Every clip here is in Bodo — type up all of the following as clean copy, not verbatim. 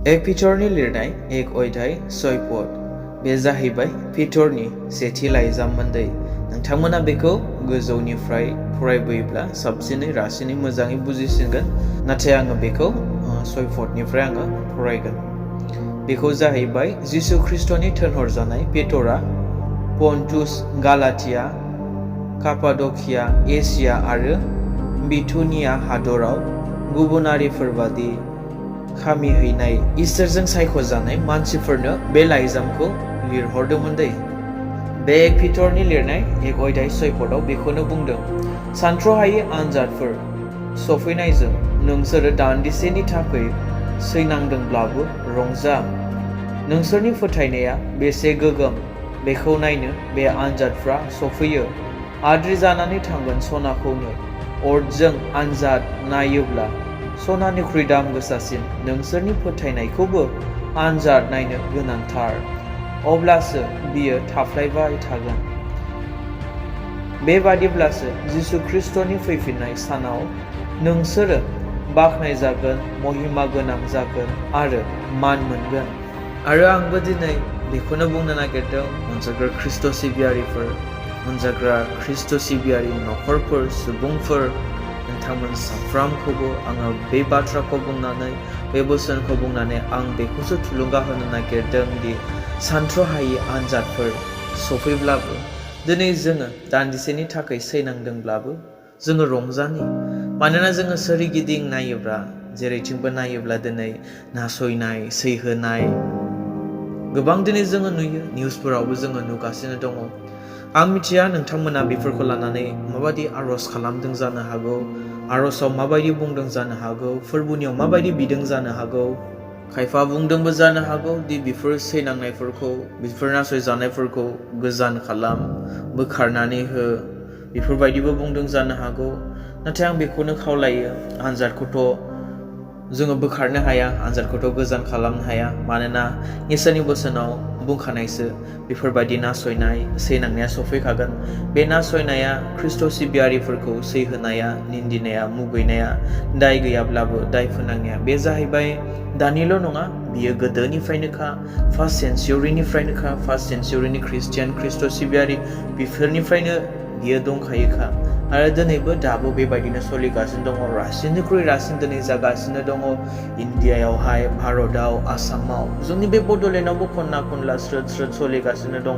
एक पिटरनि लिरनाय एक अध्याय 6 पद बे जाहैबाय पिटरनि सेथि लाइजाममोन्दै नोंथांमोना बेखौ गोजौनिफ्राय फरायबोयोब्ला साबसिनै रासिनै मोजाङै बुजिसिनगोन नाथाय आङो बेखौ 6 पदनिफ्राय आङो फरायगोन बेखौ जाहैबाय जिसु ख्रिस्टनि थिनहरजानाय पिटरा पन्टुस गालातिया कापाडकिया एसिया आरो बिथुनिया हादराव गुबुनारिफोरबादि खामि हैनाय इसोरजों सायख'जानाय मानसिफोरनो बे लाइजामखौ लिरहरदोंमोन दै बे एक पिटरनि लिरनाय एक अध्याय 6 पदआव बेखौनो बुंदों सानथ्र'हायै आनजादफोर सफैनायजों नोंसोरो दान्दिसेनि थाखाय सैनांदोंब्लाबो रंजा नोंसोरनि फोथायनाया बेसे गोगोम बेखौ नायनो बे आनजादफ्रा सफैयो आद्रि जानानै थांगोन सनाखौनो अरजों आनजाद नायोब्ला सनानिख्रुइ दाम गोसासिन नोंसोरनि फोथायनायखौबो आनजाद नायनो गोनांथार अब्लासो बियो थाफ्लायबाय थागोन बेबादिब्लासो जिसु ख्रिस्टनि फैफिननाय सानाव नोंसोरो बाख्नायजागोन महिमा गोनां जागोन आरो मान मोनगोन आरो आंबो दिनै बेखौनो बुंनो नागिरदों अनजाग्रा ख्रिस्ट सिबियारिफोर अनजाग्रा ख्रिस्ट सिबियारि नखरफोर सुबुंफोर नोंथांमोन साफ्रोमखौबो आङो बे बाथ्राखौ बुंनानै बे बोसोनखौ बुंनानै आं बेखौसो थुलुंगा होनो नागिरदों दि सानथ्र'हायै आनजादफोर सफैब्लाबो दिनै जोङो दान्दिसेनि थाखाय सैनांदोंब्लाबो जोङो रंजानि मानोना जोङो सोरगिदिं नायोब्ला जेरैथिंबो नायोब्ला दिनै नासयनाय सैहोनाय गोबां दिनै जोङो नुयो निउसफोरावबो जोङो नुगासिनो दङ आं मिथिया नोंथांमोना बेफोरखौ लानानै माबायदि आर'ज खालामदों जानो हागौ आर'जआव माबायदि बुंदों जानो हागौ फोरबोनियाव माबायदि बिदों जानो हागौ खायफा बुंदोंबो जानो हागौ दि बेफोर सैनांनायफोरखौ बेफोर नासयजानायफोरखौ गोजान खालाम बोखारनानै हो बेफोरबायदिबो बुंदों जानो हागौ नाथाय आं बेखौनो खावलायो आनजादखौथ' जोङो बोखारनो हाया आनजादखौथ' गोजान खालामनो हाया मानोना इसोरनि बोसोनाव बुंखानायसो बेफोरबायदि नासयनाय सैनांनाया सफैखागोन बे नासयनाया ख्रिस्ट सिबियारिफोरखौ सैहोनाया निन्दिनाया मुगैनाया दाय गैयाब्लाबो दाय फोनांनाया बे जाहैबाय दानिल' नङा बियो गोदोनिफ्रायनोखा फार्स्ट सेन्चुरिनिफ्रायनोखा फार्स्ट सेन्चुरिनि ख्रिस्टियान ख्रिस्ट सिबियारि बेफोरनिफ्रायनो बियो दंखायोखा आरो दिनैबो दाबो बेबायदिनो सोलिगासिनो दङ रासिननिख्रुइ रासिन दिनै जागासिनो दङ इन्डियायावहाय भारतआव आसामाव जोंनि बे बड'लेण्डआवबो खनना खनला स्रोद स्रोद सोलिगासिनो दङ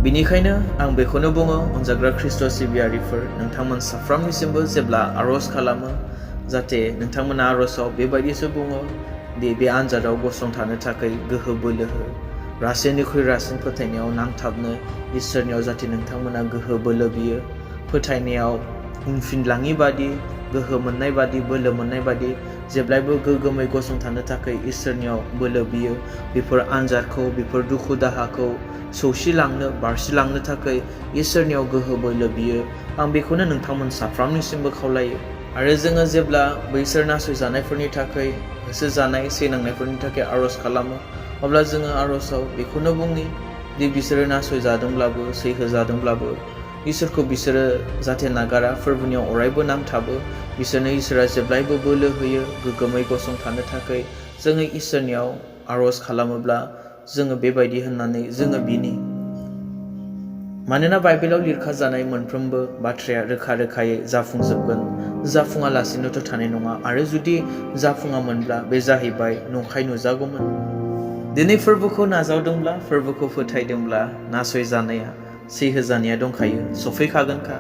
बिनिखायनो आं बेखौनो बुङो अनजाग्रा ख्रिस्ट सिबियारिफोर नोंथांमोन साफ्रोमनिसिमबो जेब्ला आर'ज खालामो जाहाथे नोंथांमोना आर'जआव बेबायदिसो बुङो दि बे आनजादाव गसंथानो थाखाय गोहो बोलो हो रासिननिख्रुइ रासिन फोथायनायाव नांथाबनो इसोरनियाव जाहाथे नोंथांमोना गोहो बोलो बियो फोथायनायाव उनफिनलाङि बादि गोहो मोननाय बादि बोलो मोननाय बादि जेब्लायबो गोगोमै गसंथानो थाखाय इसोरनियाव बोलो बियो बेफोर आनजादखौ बेफोर दुखु दाहाखौ सौसिलांनो बारसिलांनो थाखाय इसोरनियाव गोहो बोलो बियो आं बेखौनो नोंथांमोन साफ्रोमनिसिमबो खावलायो आरो जोङो जेब्ला बैसोर नासयजानायफोरनि थाखाय होसोजानाय सैनांनायफोरनि थाखाय आर'ज खालामो अब्ला जोङो आर'जआव बेखौनो बुङो दि बिसोरो नासयजादोंब्लाबो सैहोजादोंब्लाबो इसोरखौ बिसोरो जाहाथे नागारा फोरबोनियाव अरायबो नांथाबो बिसोरनो इसोरा जेब्लायबो बोलो होयो गोगोमै गसंथानो थाखाय जोङो इसोरनियाव आर'ज खालामोब्ला जोङो बेबायदि होननानै जोङो बिनि मानोना बाइबेलाव लिरखाजानाय मोनफ्रोमबो बाथ्राया रोखा रोखायै जाफुंजोबगोन जाफुङालासिनोथ' थानाय नङा आरो जुदि जाफुङामोनब्ला बे जाहैबाय नंखाय नुजागौमोन दिनै फोरबोखौ नाजावदोंब्ला फोरबोखौ फोथायदोंब्ला नासयजानाया सैहोजानाया दंखायो सफैखागोनखा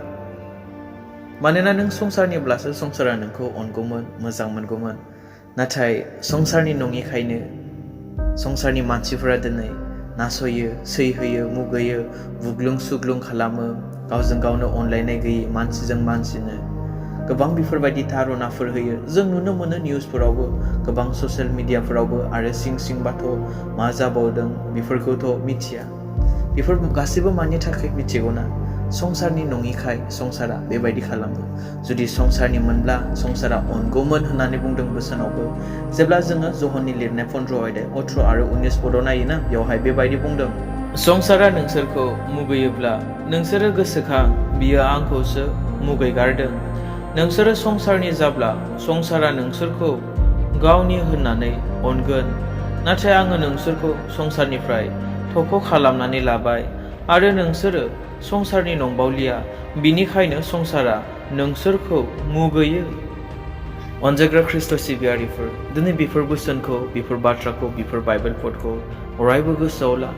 मानोना नों संसारनिब्लासो संसारा नोंखौ अनगौमोन मोजां मोनगौमोन नाथाय संसारनि नङिखायनो संसारनि मानसिफोरा दिनै नासयो सैहोयो मुगैयो बुग्लुं सुग्लुं खालामो गावजों गावनो अनलायनाय गैयै मानसिजों मानसिनो गोबां बेफोरबायदि धारनाफोर होयो जों नुनो मोनो निउसफोरावबो गोबां ससियेल मिडियाफोरावबो आरो सिं सिंबाथ' मा जाबावदों बेफोरखौथ' मिथिया बेफोर गासैबो मानि थाखाय मिथिगौना संसारनि नङिखाय संसारा बेबायदि खालामो जुदि संसारनि मोनब्ला संसारा अनगौमोन होननानै बुंदों बोसोनावबो जेब्ला जोङो जहननि लिरनाय 15 अध्याय 18 आरो 19 पदआव नायोना बेवहाय बेबायदि बुंदों संसारा नोंसोरखौ मुगैयोब्ला नोंसोरो गोसोखां बियो आंखौसो मुगैगारदों नोंसोरो संसारनि जाब्ला संसारा नोंसोरखौ गावनि होननानै अनगोन नाथाय आङो नोंसोरखौ संसारनिफ्राय थख' खालामनानै लाबाय आरो नोंसोरो संसारनि नंबावलिया, बिनिखायनो संसारा नोंसोरखौ मुगैयो। अनजायग्रा ख्रीष्ट सिबियारिफोर, दिनै बेफोर बोसोनखौ, बेफोर बाथ्राखौ, बेफोर बाइबेल पदखौ अरायबो गोसोआव ला।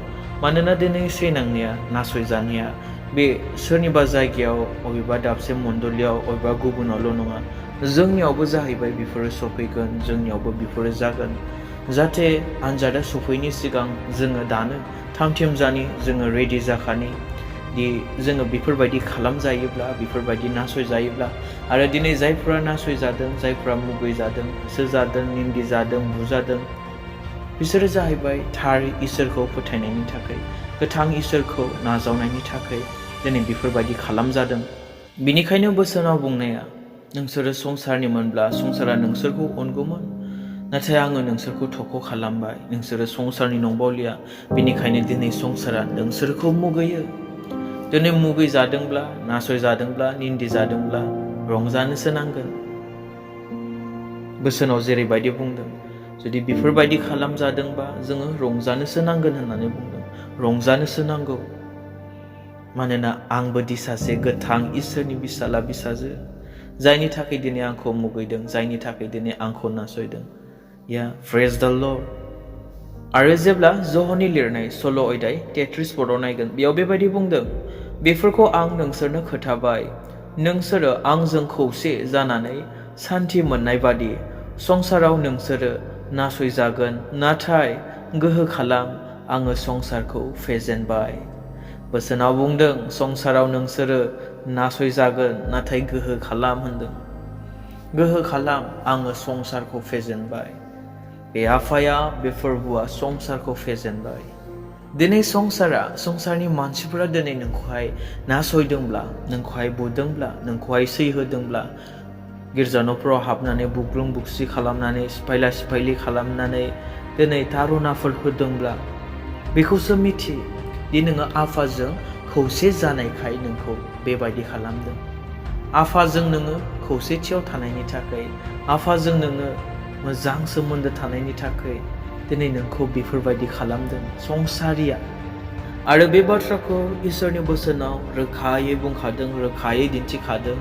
मानोना दिनै सैनांनाया, नासयजानाया बे सोरनिबा जायगायाव, अबेबा दाबसे मण्डलियाव, अबेबा गुबुनावल' नङा, जोंनियावबो जाहैबाय बेफोरो सफैगोन, जोंनियावबो बेफोरो जागोन। जाहाथे आनजादा सफैनि सिगां जोङो दानो थाम-थिम जानि, जोङो रेडि जाखानि दि जोङो बेफोरबायदि खालामजायोब्ला, बेफोरबायदि नासयजायोब्ला, आरो दिनै जायफोरा नासयजादों, जायफोरा मुगैजादों, होसोजादों, निन्दिजादों, बुजादों, बिसोरो जाहैबाय थार इसोरखौ फोथायनायनि थाखाय, गोथां इसोरखौ नाजावनायनि थाखाय दिनै बेफोरबायदि खालामजादों। बिनिखायनो बोसोनाव बुंनाया, नोंसोरो संसारनि मोनब्ला संसारा नोंसोरखौ अनगौमोन, नाथाय आङो नोंसोरखौ थख' खालामबाय, नोंसोरो संसारनि नंबावलिया, बिनिखायनो दिनै संसारा नोंसोरखौ मुगैयो। दिनै मुगैजादोंब्ला, नासयजादोंब्ला, निन्दिजादोंब्ला रंजानोसो नांगोन। बोसोनाव जेरैबायदि बुंदों, जुदि बेफोरबायदि खालामजादोंबा जोङो रंजानोसो नांगोन होननानै बुंदों। रंजानोसो नांगौ। मानोना आंबो दि सासे गोथां इसोरनि बिसाला बिसाजो, जायनि थाखाय दिनै आंखौ मुगैदों, जायनि थाखाय दिनै आंखौ नासयदों। या प्रेज द लर्ड। आरो जेब्ला ज'हनि लिरनाय सल' अध्याय 33 पदआव नायगोन, बेयाव बेबायदि बुंदों, बेफोरखौ आं नोंसोरनो खोथाबाय, नोंसोरो आंजों खौसे जानानै सान्थि मोननाय बादि। संसाराव नोंसोरो नासयजागोन, नाथाय गोहो खालाम, आङो संसारखौ फेजेनबाय। बोसोनाव बुंदों, संसाराव नोंसोरो नासयजागोन, नाथाय गोहो खालाम होनदों। गोहो खालाम, आङो संसारखौ फेजेनबाय। बे आफाया, बे फोरबुआ संसारखौ फेजेनबाय। दिनै संसारनि मानसिफोरा दिनै नोंखौहाय नासयदोंब्ला, नोंखौहाय बुदोंब्ला, नोंखौहाय सैहोदोंब्ला, गिर्जा न'फोराव हाबनानै बुग्लुं बुगसि खालामनानै, सिफायला सिफायलि खालामनानै दिनै तारुनाफोर होदोंब्ला, बेखौसो मिथि दि नोङो आफाजों खौसे जानायखाय नोंखौ बेबायदि खालामदों। आफाजों नोङो खौसेथियाव थानायनि थाखाय, आफाजों नोङो मोजां सोमोन्दो थानायनि थाखाय दिनै नोंखौ बेफोरबायदि खालामदों संसारिया। आरो बे बाथ्राखौ इसोरनि बोसोनाव रोखायै बुंखादों, रोखायै दिन्थिखादों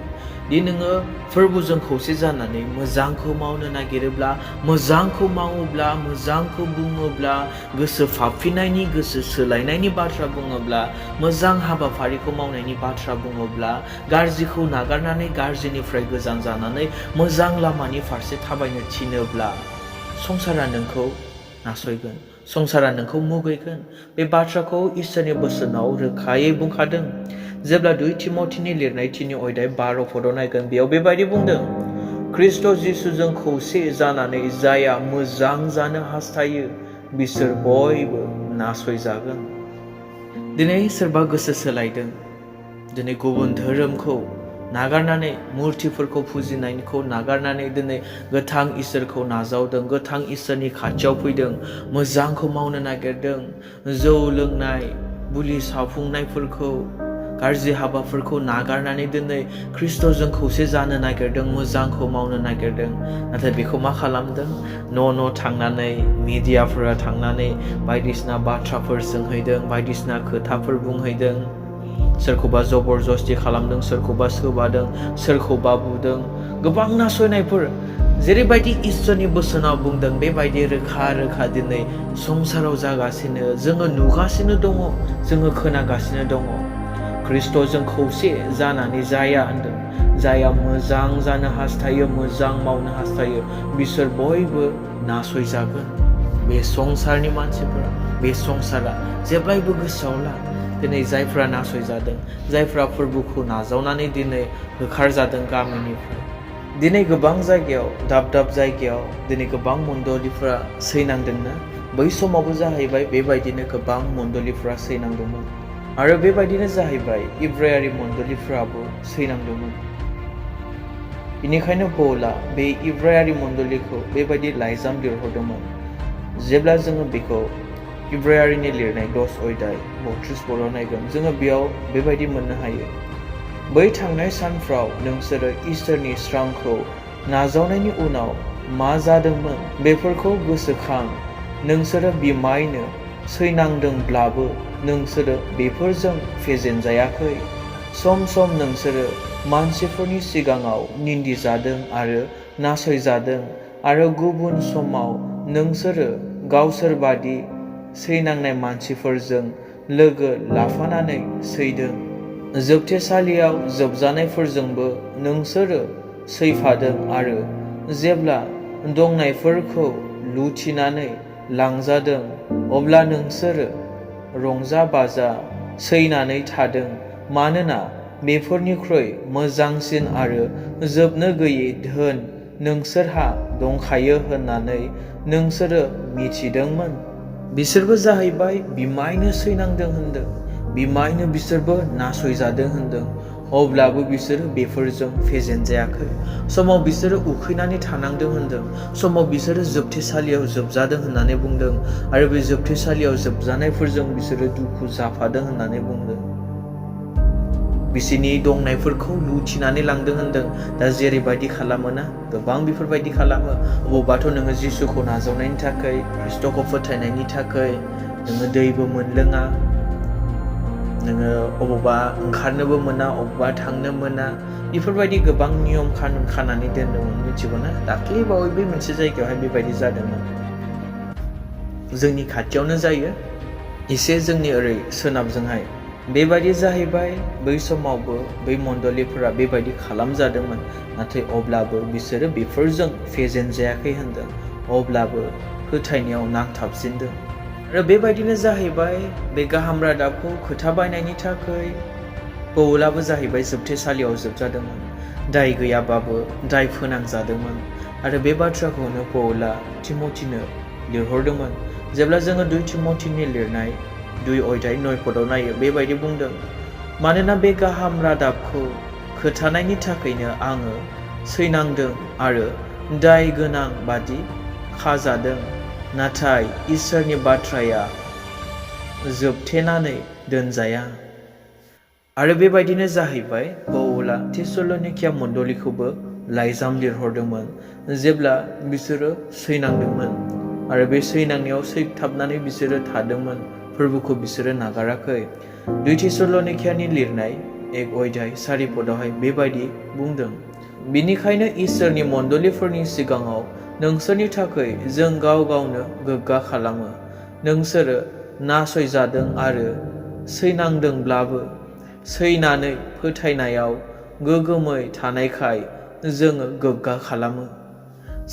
दि नोङो फोरबुजों खौसे जानानै मोजांखौ मावनो नागिरोब्ला, मोजांखौ मावोब्ला, मोजांखौ बुङोब्ला, गोसो फाफिनायनि, गोसो सोलायनायनि बाथ्रा बुङोब्ला, मोजां हाबाफारिखौ मावनायनि बाथ्रा बुङोब्ला, गाज्रिखौ नागारनानै, गाज्रिनिफ्राय गोजान जानानै मोजां लामानि फारसे थाबायनो थिनोब्ला, संसारा नोंखौ नासयगोन, संसारा नोंखौ मुगैगोन। बे बाथ्राखौ इसोरनि बोसोनाव रोखायै बुंखादों। जेब्ला 2 तिम'थिनि लिरनाय 3 अध्याय 12 पदआव नायगोन, बेयाव बेबायदि बुंदों, ख्रीष्ट जिसुजों खौसे जानानै जायहा मोजां जानो हास्थायो, बिसोर बयबो नासयजागोन। दिनै सोरबा गोसो सोलायदों, दिनै गुबुन धोरोमखौ नागारनानै, मुर्तिफोरखौ फुजिनायखौ नागारनानै दिनै गोथां इसोरखौ नाजावदों, गोथां इसोरनि खाथियाव फैदों, मोजांखौ मावनो नागिरदों, जौ लोंनाय, बुलि सावफुंनायफोरखौ, गाज्रि हाबाफोरखौ नागारनानै दिनै ख्रीष्टजों खौसे जानो नागिरदों, मोजांखौ मावनो नागिरदों। नाथाय बेखौ मा खालामदों? न' थांनानै, मिडियाफोरा थांनानै बायदिसिना बाथ्राफोर सोंहैदों, बायदिसिना खोथाफोर बुंहैदों, सोरखौबा जबरजस्ति खालामदों, सोरखौबा सोबादों, सोरखौबा बुदों, गोबां नासयनायफोर। जेरैबायदि इसोरनि बोसोनाव बुंदों, बेबायदि रोखा रोखा दिनै संसाराव जागासिनो, जोङो नुगासिनो दङ, जोङो खोनागासिनो दङ। ख्रीष्टजों खौसे जानानै जाया होनदों, जायहा मोजां जानो हास्थायो, मोजां मावनो हास्थायो, बिसोर बयबो नासयजागोन। बे संसारनि मानसिफोरा, बे संसारा जेब्लायबो गोसोआव ला, दिनै जायफ्रा नासयजादों, जायफ्रा फोरबुखौ नाजावनानै दिनै होखारजादों गामिनिफ्राय, दिनै गोबां जायगायाव, दाब दाब जायगायाव दिनै गोबां मण्डलिफ्रा सैनांदोंना, बै समावबो जाहैबाय बेबायदिनो गोबां मण्डलिफ्रा सैनांदोंमोन। आरो बेबायदिनो जाहैबाय इब्रायारि मण्डलिफ्राबो सैनांदोंमोन। बेनिखायनो पौला बे इब्रायारि मण्डलिखौ बेबायदि लाइजाम लिरहरदोंमोन। जेब्ला जोङो बेखौ इब्रायारिनि लिरनाय 10 अध्याय 32 पदआव नायगोन, जोङो बेयाव बेबायदि मोननो हायो, बै थांनाय सानफ्राव नोंसोरो इसोरनि स्रांखौ नाजावनायनि उनाव मा जादोंमोन बेफोरखौ गोसोखां, नोंसोरो बिमायनो सैनांदोंब्लाबो नोंसोरो बेफोरजों फेजेनजायाखै। सम सम नोंसोरो मानसिफोरनि सिगाङाव निन्दिजादों आरो नासयजादों आरो गुबुन समाव नोंसोरो गावसोरबादि सैनांनाय मानसिफोरजों लोगो लाफानानै सैदों। जोबथेसालियाव जोबजानायफोरजोंबो नोंसोरो सैफादों आरो जेब्ला दंनायफोरखौ लुथिनानै लांजादों अब्ला नोंसोरो रंजा बाजा सैनानै थादों, मानोना बेफोरनिख्रुइ मोजांसिन आरो जोबनो गैयै धोन नोंसोरहा दंखायो होननानै नोंसोरो मिथिदोंमोन। बिसोरबो जाहैबाय बिमायनो सैनांदों होनदों, बिमायनो बिसोरबो नासयजादों होनदों, अब्लाबो बिसोरो बेफोरजों फेजेनजायाखै। समाव बिसोरो उखैनानै थानांदों होनदों, समाव बिसोरो जोबथेसालियाव जोबजादों होननानै बुंदों आरो बे जोबथेसालियाव जोबजानायफोरजों बिसोरो दुखु जाफादों होननानै बुंदों। बिसोरनि दंनायफोरखौ लुथिनानै लांदों होनदों। दा जेरैबायदि खालामोना, गोबां बेफोरबायदि खालामो। अबावबाथ' नोङो जिसुखौ नाजावनायनि थाखाय, ख्रिस्ट'खौ फोथायनायनि थाखाय नोङो दैबो मोनलोङा, नोङो अबावबा ओंखारनोबो मोना, अबावबा थांनो मोना, बेफोरबायदि गोबां नियम कानुन खानानै दोनदोंमोन, मिथिगौ ना? दाख्लै बावै बे मोनसे जायगायावहाय बेबायदि जादोंमोन। जोंनि खाथियावनो जायो, एसे जोंनि ओरै सोनाबजोंहाय बेबायदि जाहैबाय। बै समावबो बै मण्डलिफोरा बेबायदि खालामजादोंमोन, नाथाय अब्लाबो बिसोरो बेफोरजों फेजेनजायाखै होनदों, अब्लाबो फोथायनायाव नांथाबसिनदों। आरो बेबायदिनो जाहैबाय, बे गाहाम रादाबखौ खोथाबायनायनि थाखाय पौलाबो जाहैबाय जोबथेसालियाव जोबजादोंमोन, दाय गैयाबाबो दाय फोनांजादोंमोन। आरो बे बाथ्राखौनो पौला तिमथिनो लिरहरदोंमोन। जेब्ला जोङो 2 तिमथिनि लिरनाय 2 अध्याय 9 पदआव नायो, बेबायदि बुंदों, मानोना बे गाहाम रादाबखौ खोथानायनि थाखायनो आङो सैनांदों आरो दाय गोनां बादि खाजादों, नाथाय इसोरनि बाथ्राया जोबथेनानै दोनजाया। आरो बेबायदिनो जाहैबाय, पौला थेसलनिकिया मण्डलिखौबो लाइजाम लिरहरदोंमोन जेब्ला बिसोरो सैनांदोंमोन आरो बे सैनांनायाव सैथाबनानै बिसोरो थादोंमोन, फोरबोखौ बिसोरो नागाराखै। 2 थेसलनिकियानि लिरनाय 1 अध्याय 4 पदआवहाय बेबायदि बुंदों, बिनिखायनो इसोरनि मण्डलिफोरनि सिगाङाव नोंसोरनि थाखाय जों गाव गावनो गोग्गा खालामो। नोंसोरो नासयजादों आरो सैनांदोंब्लाबो सैनानै फोथायनायाव गोगोमै थानायखाय जोङो गोग्गा खालामो।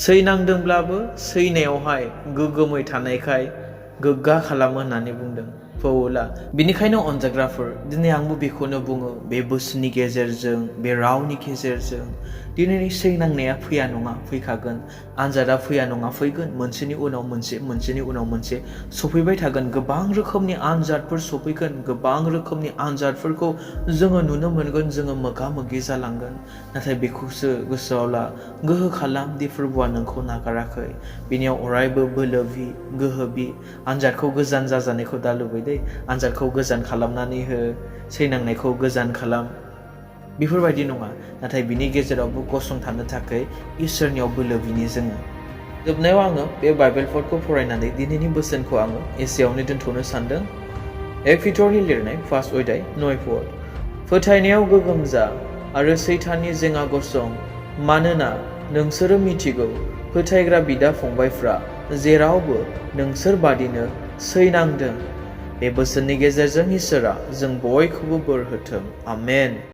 सैनांदोंब्लाबो सैनायावहाय गोगोमै थानायखाय गोग्गा खालामो होननानै बुंदों पौला। बिनिखायनो अनजाग्राफोर, दिनै आंबो बेखौनो बुङो, बे बोसोननि गेजेरजों, बे रावनि गेजेरजों, दिनैनि सैनांनाया फैया नङा, फैखागोन। आनजादा फैया नङा, फैगोन। मोनसेनि उनाव मोनसे, मोनसेनि उनाव मोनसे सफैबाय थागोन। गोबां रोखोमनि आनजादफोर सफैगोन, गोबां रोखोमनि आनजादफोरखौ जोङो नुनो मोनगोन, जोङो मोगा मोगि जालांगोन। नाथाय बेखौसो गोसोआव ला, गोहो खालाम दि फोरबोआ नोंखौ नागाराखै। बिनियाव अरायबो बोलो बि, गोहो बि। आनजादखौ गोजान जाजानायखौ दा लुबैदे, आनजादखौ गोजान खालामनानै हो, सैनांनायखौ गोजान खालाम, बेफोरबायदि नङा। नाथाय बिनि गेजेरावबो गसंथानो थाखाय इसोरनियाव बोलो बिनि जोङो। जोबनायाव आङो बे बाइबेल पदखौ फरायनानै दिनैनि बोसोनखौ आङो एसेयावनो दोनथ'नो सानदों। 1 पिटरनि लिरनाय 1 अध्याय 9 पद, फोथायनायाव गोगोम जा आरो सैताननि जेङा गसं, मानोना नोंसोरो मिथिगौ फोथायग्रा बिदा फंबायफ्रा जेरावबो नोंसोर बादिनो सैनांदों। बे बोसोननि गेजेरजों इसोरा जों बयखौबो बोर होथों। आमेन।